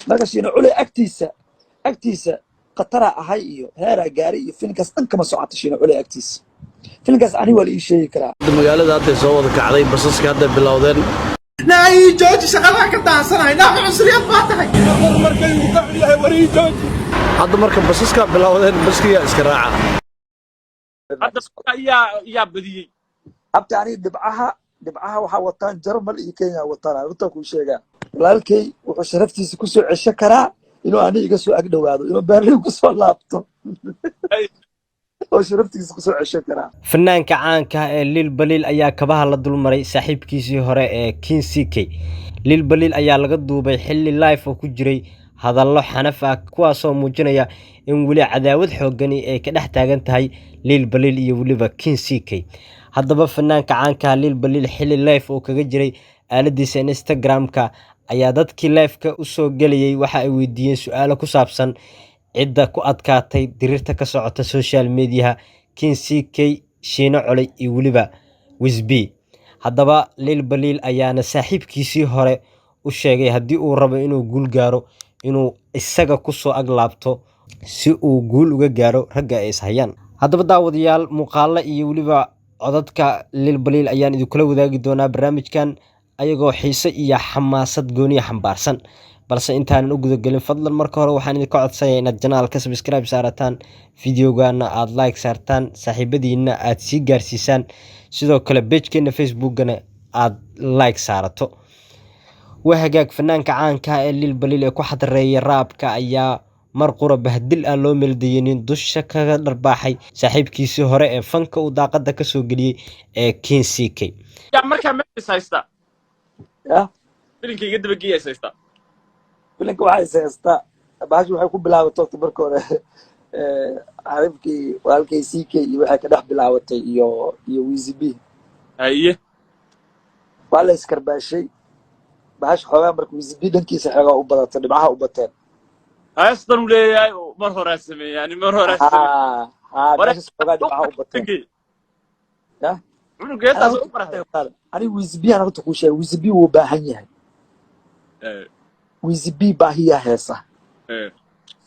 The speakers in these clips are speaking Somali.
Marka Shiina Culey agtiisa khataraa ahay iyo heeraa gaari iyo filinkaas dhan kama socoto Shiina Culey agtiisa. Filinkaas ani waa la ii sheegi karaa. Magaalada hadday soo wada kacday, basaska hadday bilowdeen. Naa ii jooji, shaqadaa ka daansanahay. Naa cunsuriyad baa tahay. Markaygu ka xun yahay, war ii jooji. Hadda marka basaska bilowdeen, baskiyaa iska raaca. Hadda yaa badiyey? Habta aniga dhibcaha waxaa wataan Jarmal iyo Kenya wataan. Runtaa kuu sheegaa, walaalkay wuxuu sharaftiisa kusoo cesho karaa inuu ani iga soo ag dhowaado, inuu Berlin kusoo laabto oo sharaftiisa kusoo cesho karaa. Fanaanka caanka ah ee Lil Baliil ayaa kabaha la dulmaray saaxiibkiisii hore ee King CK. Lil Baliil ayaa laga duubay xilli live oo ku jiray hadallo xanaf ah, kuwaasoo muujinaya in weli cadaawad xoogani ay ka dhex taagan tahay Lil Baliil iyo weliba King CK. Haddaba fanaanka caanka ah Lil Baliil xilli live oo kaga jiray aaladiisa Instagram-ka ayaa dadkii live-ka usoo gelayay waxa ay weydiiyeen su-aalo ku saabsan cidda ku adkaatay dirirta ka socota social mediaha, King CK, Shiino Coley iyo weliba Wisb. Haddaba Lil Baliil ayaana saaxiibkiisii hore u sheegay haddii uu rabo inuu guul gaaro inuu isaga kusoo ag laabto si uu guul uga gaaro ragga ay ishayaan. Haddaba daawadayaal, muuqaalo iyo weliba codadka Lil Baliil ayaan idinkula wadaagi doonaa barnaamijkan, ayagoo xiise iyo xamaasad gooniya xambaarsan. Balse intaanan u gudagelin, fadlan marka hore waxaan idinka codsanaya inaad channelka subscribe saarataan, videogana aad like saartaan, saaxiibadiina aad sii gaarsiisaan, sidoo kale pagekeena Facebookana aad like saarato. Waa hagaag, fanaanka caanka ah ee Lil Baliil ee ku xadreeya rapka ayaa mar qura bahdil aan loo meeldaynin dusha kaga dharbaaxay saaxiibkiisii hore ee fanka uu daaqada kasoo geliyey ee King CK. Yaa markaa meel is haysta? Ya. Filinka iga dabageeya is haysta. Filinka waxaa is haystaa, bahashi waxay ku bilaabatay horta marka hore xariifkii walaalkay CK iyo waxay ka dhex bilaabatay iyo Wizzy B. Haye. Waa la iskarbaashay bahash xoogaa. Marka Wizzy B dhankiisa xoogaa u badatay, dhibcaha u bateen. Heestan uu leeyahay mar horaa sameeyey, yani mar horaa sameeyey. Ha, meeshas xoogaa dhibcaha u bateen. Ya. Cunuga heestaas u farxay. Aniga Wizzy B aan horta kuu sheegay, Wizzy B wuu baahan yahay. Wizzy B baahiyaa heesa.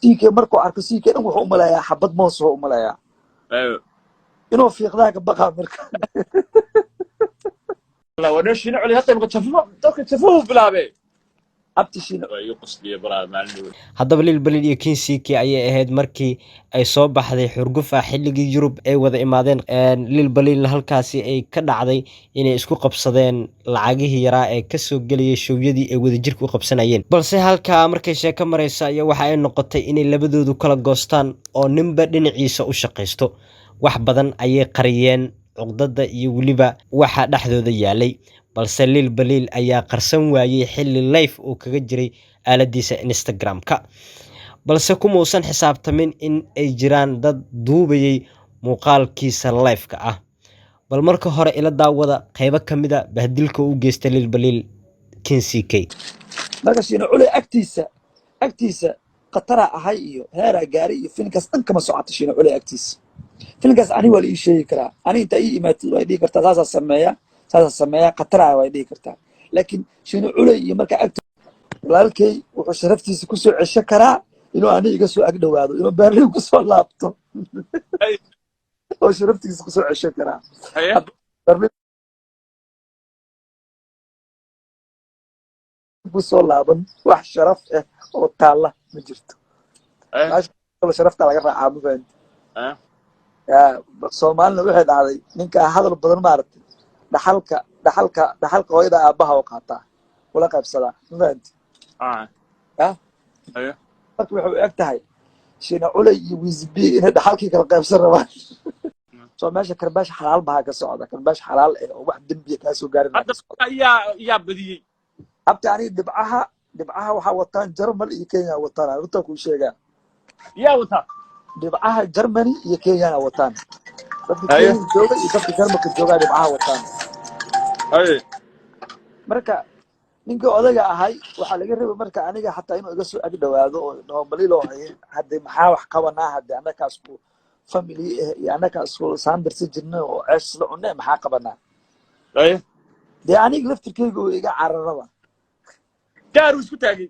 CK markuu arko, CK dhan wuxuu umaleeyaa xabad moos wuxuu umaleeyaa inuu fiiqdaa ka baqaa marka. Waa Shiino Culi hadda imika jafo, dadka jafuhu bilaabee. Abti Shiino. Waa iga qosliye baraa maalin dhow. Haddaba Lil Baliil iyo King CK ayay ahayd markii ay soo baxday xurguf ah xilligii Yurub ay wada imaadeen. Lil Baliilna halkaasi ay ka dhacday inay isku qabsadeen lacagihii yaraa ee kasoo gelayay showyadii ay wadajirka u qabsanayeen. Balse halkaa markay sheeko maraysa ayaa waxa ay noqotay inay labadoodu kala goostaan oo ninba dhinaciisa u shaqaysto. Wax badan ayay qariyeen cuqdada iyo weliba waxa dhexdooda yaalay, balse Lil Baliil ayaa qarsan waayey xilli live uu kaga jiray aaladiisa Instagram-ka. Balse kumausan xisaabtamin in ay jiraan dad duubayay muuqaalkiisa live-ka ah. Bal marka hore ila daawada qaybo ka mid a bahdilka uu geystay Lil Baliil King CK. Marka Shiino Culey agtiisa khataraa ahay iyo heeraa gaari iyo filinkaas dhan kama socoto Shiino Culey agtiisa. Filinkaas ani waa la ii sheegi karaa. Ani intaa ii imaatid way dhihi kartaa saasaa sameeya, saasaa sameeya, khataraa way dhihi kartaa. Laakiin Shiino Culey iyo marka agti walaalkay wuxuu sharaftiisa kusoo cesho karaa inuu ani iga soo ag dhowaado, inuu Berlin kusoo laabto oo sharaftiisa kusoo cesho karaa. Berlin kusoo laaban, wax sharaf ah oo taalla ma jirto. Meesha sharafta laga raacaa, ma fahanti? Ya, Soomaalina waxay dhacday ninkaa hadal badan, maaragtay, dhaxalka hooyada aabbaha oo qaataa ula qaybsadaa, ma fahanti? Ya. Marka waxay u eg tahay Shiina Culey iyo Wizzy B inay dhaxalkii kala qaybsan rabaan. Soo meesha karbaash xalaal baha ka socda, karbaash xalaal eh oo wax dembiya kaa soo gaarin baa Hadda ka socda. Yaa badiyey? Habta aniga dhibcaha waxaa wataan Jarmal iyo Kenya wataan. Runtaa kuu sheegaa. Yaa wataa? Dhibcaha Germany iyo Kenyana wataan, dadka Kenya jooga iyo dadka Jarmalka joogaa dhibcaha wataan. Marka ninkii odayga ahay waxaa laga rabay marka aniga xataa inuu iga soo ag dhowaado oo dhaho, "Baliilo, hadde maxaa wax qabanaa? Hadde annagaa isku family eh iyo annagaa isku saandarsa jirnay oo ceesh isla cunne, maxaa qabanaa?" Dee aniga laftirkeyga oo iga cararaba. Gaar uu isku taagay.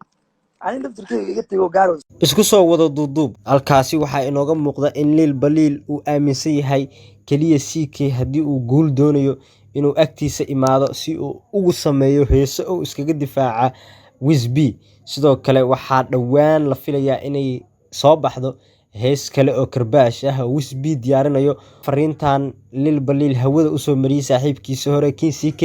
Ani laftirkeyga iga tego gaaro. Isku soo wada duuduub, halkaasi waxaa inooga muuqda in Liil Baliil uu aaminsan yahay keliya CK haddii uu guul doonayo inuu agtiisa imaado si uu ugu sameeyo heeso uu iskaga difaaca Wizbi. Sidoo kale waxaa dhowaan la filayaa inay soo baxdo hees kale oo karbaash ah oo Wizbi diyaarinayo. Fariintan Liil Baliil hawada usoo mariyey saaxiibkiisa hore King CK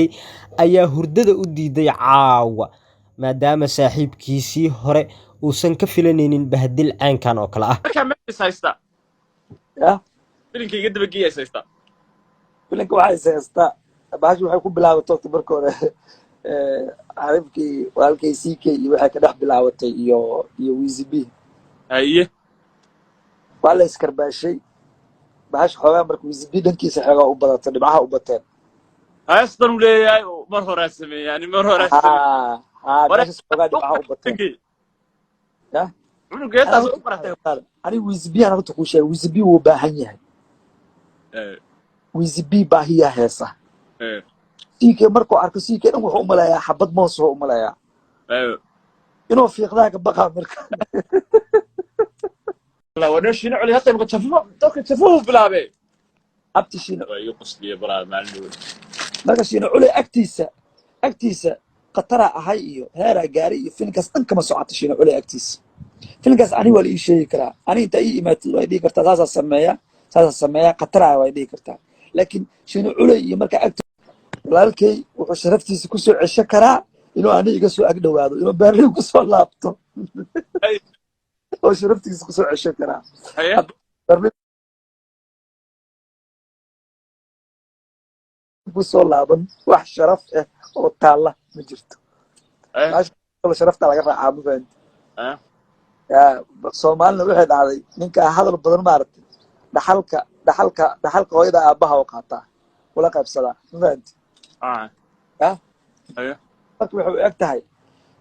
ayaa hurdada u diiday caawa, maadaama saaxiibkiisii hore uusan ka filanaynin bahdil caynkan oo kale ah. Markaa meel is haysta. Ya. Filinka iga dabageeya is haysta. Filinka waxaa is haystaa, bahashi waxay ku bilaabatay horta marka hore xariifkii walaalkay CK iyo waxay ka dhex bilaabatay iyo Wizzy. Haye. Waa la iskarbaashay bahash xoogaa. Marka Wizzy dhankiisa xoogaa u badatay, dhibcaha u bateen. Heestan uu leeyahay oo mar horaa sameeyey, ani mar horaa sameeyey. Ha ha, meeshas xoogaa dhibcaha u bateen. Ya. Cunuga heestaas u faraxay. Aniga Wizzy aan horta kuu sheegay, Wizzy wuu baahan yahay. Wizzy baahiyaa heesa. CK markuu arko, CK dhan wuxuu umaleeyaa xabad moos wuxuu umaleeyaa inuu fiiqdaa ka baqaa marka. Wadno Shiina Culi hadda imika jafo, dadka jafuhu bilaabee. Abti Shiina. Waa iga qosliye baraa maalin dhowe. Marka Shiina Culey agtiisa khatara ahay iyo heeraa gaari iyo filinkaas dhan kama socoto Shiina Culey agtiisa. Filinkaas ani waa la ii sheegi karaa. Ani intaa ii imaatid waa dhihi kartaa saasaa sameeya, saasaa sameeya, khatara waa dhihi kartaa, laakiin Shiina Culey iyo markaa agti walaalkay wuxuu sharaftiisa kusoo cesho karaa inuu ani iga soo ag dhowaado, inuu Baarliin kusoo laabto oo sharaftiisa kusoo cesho karaa. Haye. Baarliin kusoo laaban, wax sharaf ah oo taalla ma jirto. Sharafta laga raacaa, ma fahanti? Ya, Soomaalina waxay dhacday ninka hadal badan, maaragtay, dhaxalka hooyada aabbaha oo qaataa kula qaybsadaa, ma fahanti? Ya. Haye. Marka waxay u eg tahay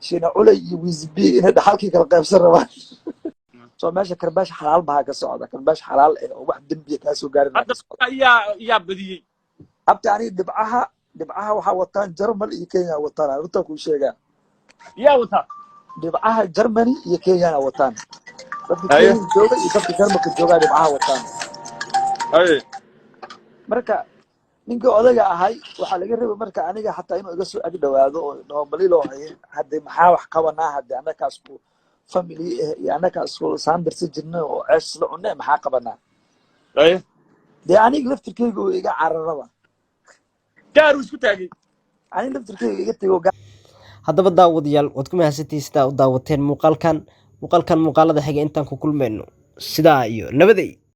Shiina Culey iyo Wizbi inay dhaxalkii kala qaybsan rabaan. Soo meesha karbaash xalaal bahaa ka socda, karbaash xalaal eh oo wax dembiya kaa soo gaarin. Hadda yaa badiyey? Abti, aniga dhibcaha waxaa wataan Jarmal iyo Kenya wataan, runtaa kuu sheegaa. Yaa wataa? Dhibcaha Germany iyo Kenyana wataan dadka Haye. Kenya jooga iyo dadka Jarmalka joogaa dhibcaha wataan. Haye. Marka ninkii odaga ahay waxaa laga rabay marka aniga xataa inuu iga soo ag dhowaado oo dhaho, "Baliilo, hadde maxaa wax qabanaa? Hadde annagaa isku family eh iyo annagaa isku saandarsa jirnay oo ceesh isla cunne, maxaa qabanaa?" Haye. Dee aniga laftirkeyga uu iga cararaba. Gaaruu isku taagay. Aniga laftirkeyga iga tego. Haddaba daawadayaal, waad ku mahadsantihiin sidaa u daawateen muuqaalkan. Muuqaalada xiga intaan ku kulmayno, sidaa iyo nabadey.